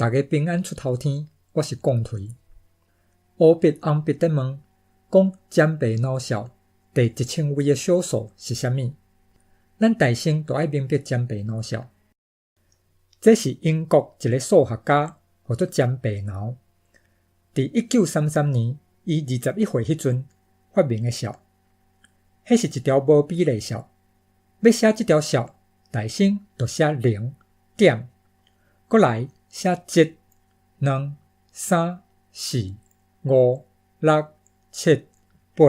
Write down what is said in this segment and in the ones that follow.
逐家平安出頭天，我是貢槌。烏筆紅筆佇問，講尖白腦數第一千位的小數是啥物？咱大先就愛明白尖白腦數。這是英國一个數學家，號做詹白腦。佇1933年，伊21歲彼陣發明的數。彼是一條無比例數。欲寫這條數，大先就寫零點，閣來寫一、兩、三、四、五、六、七、八、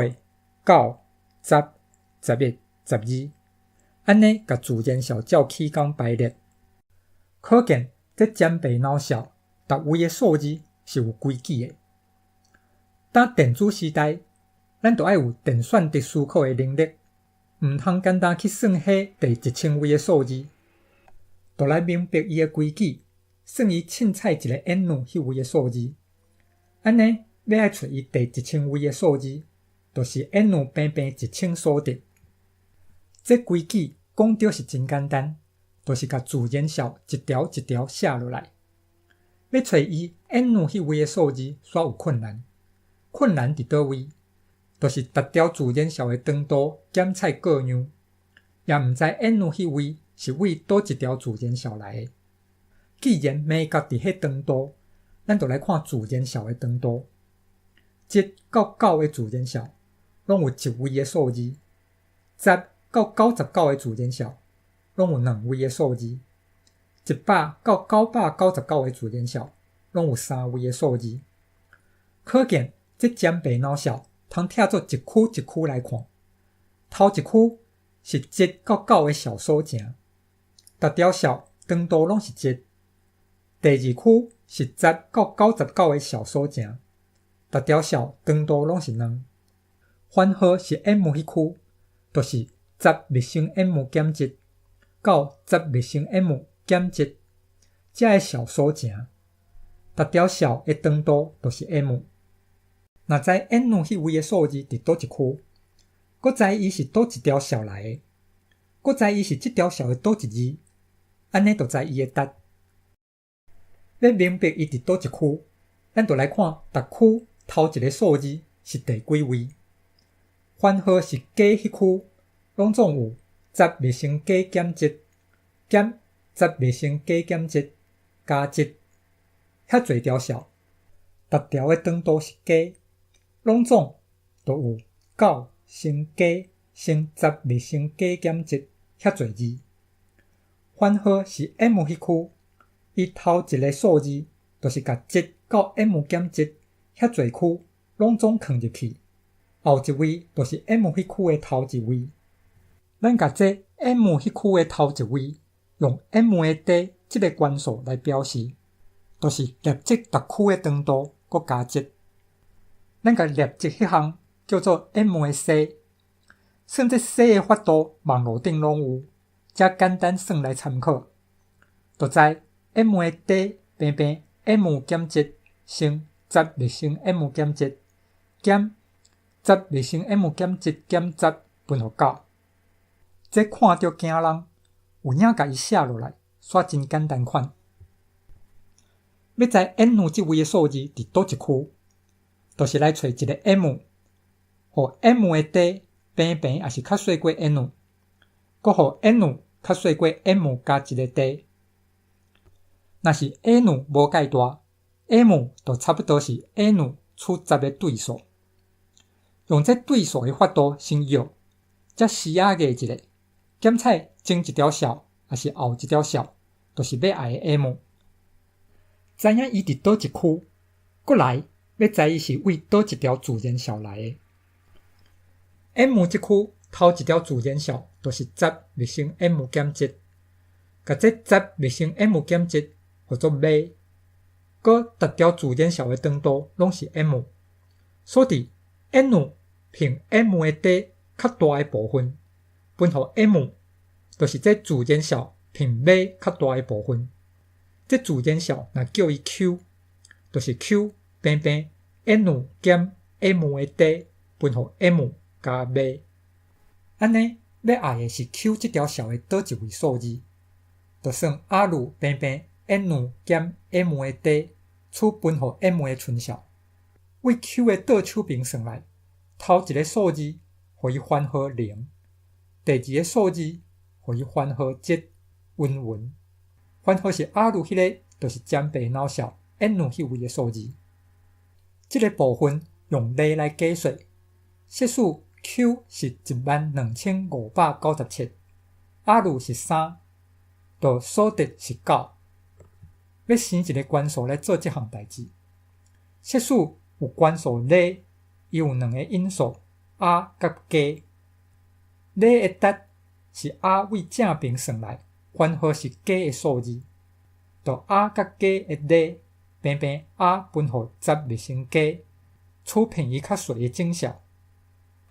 九、十、11、12，按呢共自然數照起工排列。可見這尖白腦數，逐位的數字是有規矩的。當電子時代，咱就愛有電算的思考的能力，毋通簡單去算彼第一千位的數字，就來明白伊的規矩，算伊凊彩一个 n 彼位的數字。按呢，欲愛揣伊第一千位的數字，就是 n 平平一千所得。這規矩講著是真簡單，就是共自然數一條一條寫落來。欲揣伊 n 彼位的數字，煞有困難。困難佇佗位？就是逐條自然數的長度檢採各樣，也毋知 n 彼位是為佗一條自然數來的。既然眉角佇彼長度，咱就來看自然數的長度。一到九的自然數，攏有一位的數字；10到99的自然數，攏有兩位的數字；100到999的自然數，攏有三位的數字。可見，這尖白腦數通拆做一區一區來看。頭一區是一到九的小數前，逐條數長度攏是一。第二區是10到99的小數前，逐條數長度攏是兩。番號是 M 彼區，就是十入乘 M 減一到十入乘 M 減一，這个小數前，逐條數的長度就是 M。若知 N 彼位的數字佇佗一區，閣知伊是佗一條數來的，閣知伊是這條數的佗一字，按呢就知伊的值。欲明白伊佇佗一區，咱就來看逐區頭一个數字是第幾位。番號是加彼區，攏總有十入乘加減一減十入乘加減一加一，遐濟條數，逐條的長度是加。攏總就有九乘加乘十入乘加減一遐濟字。番號是 M 彼區，伊頭一个數字就是共一到 M 減一遐濟區攏總囥入去，後一位就是 M 彼區的頭一位。咱共這 M 彼區的頭一位用 M 的 D 這个元素來表示，就是立即逐區的長度閣加一。咱共列一彼項叫做 M 的 C，算這 C 的法度網路頂攏有，遮簡單算來參考，就知 M 的 D 平平 M 減一乘十入乘 M 減一減十入乘 M 減一減十分予九。這看著驚人，有影共伊寫落來，煞真簡單款。欲知 N 這位的數字佇佗一區，就是來揣一个 M，予 M 的 D 平平抑是較細過 N，閣予 N 較細過 M 加一个 D。若是 N 無蓋大，M 就差不多是 N 取十的對數。用這對數的法度先約，才思仔過一下，檢採前一條數抑是後一條數，就是欲愛的 M。知影伊佇佗一區，閣來欲知伊是為佗一條自然數來的。M 這區頭一條自然數就是十入乘 M 減一，共這十入乘 M 減一號做 B，閣逐條自然數的長度攏是 M，所以 N 平 M 的 D 較大的部分分予 M，就是這自然數平 B 較大的部分。這自然數若叫伊 Q，就是 Q 平平 N 減 M 的 D 分予 M 加 B。按呢，欲愛的是 Q 這條數的佗一位數字，就算 R 平平 N 減 M 的底取分予 M 的純數。為 Q 的倒手爿算來，頭一个數字予伊番號零，第二个數字予伊番號一，云云。番號是 R 彼个，就是尖白腦數 N 彼位的數字。這个部分用例來解說。設使 Q 是12597，R 是3，就所得是9。欲生一个關數來做這項代誌。設使有關數 Z，伊有兩个引數 R 佮加。Z 的值是 R 為正爿算來，番號是加的數字，就 R 佮加的 Z 平平 R 分予十二乘加，取便宜較細的整數，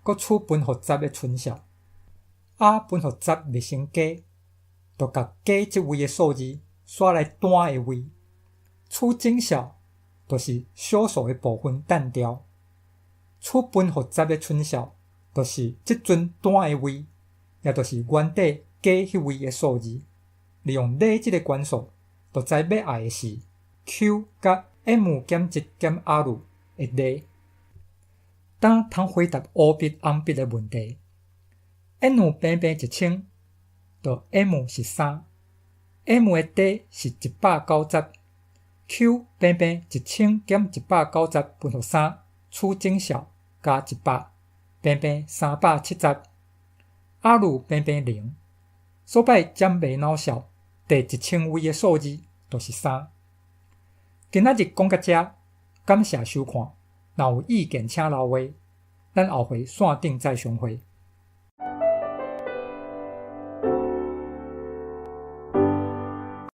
閣取分予十的純數。R 分予十二乘加，就共加這位的數字徙來單的位，取整數就是小數的部分擲掉，取分予十的純數，就是這陣單的位，也就是原底加彼位的數字。利用 Z 這个關數，就知欲愛的是 Q 佮 M 減一減 R 的 Z。當通回答烏筆紅筆的問題，N 平平1000，就 M 是3，M 的底是190，Q 平平1000減190分予3，取整數加100，平平370，R 平平零，所擺尖袂腦數第1000位的數字就是3。今仔日講到遮，感謝收看。若有意見，請留話，咱後回線頂再相會。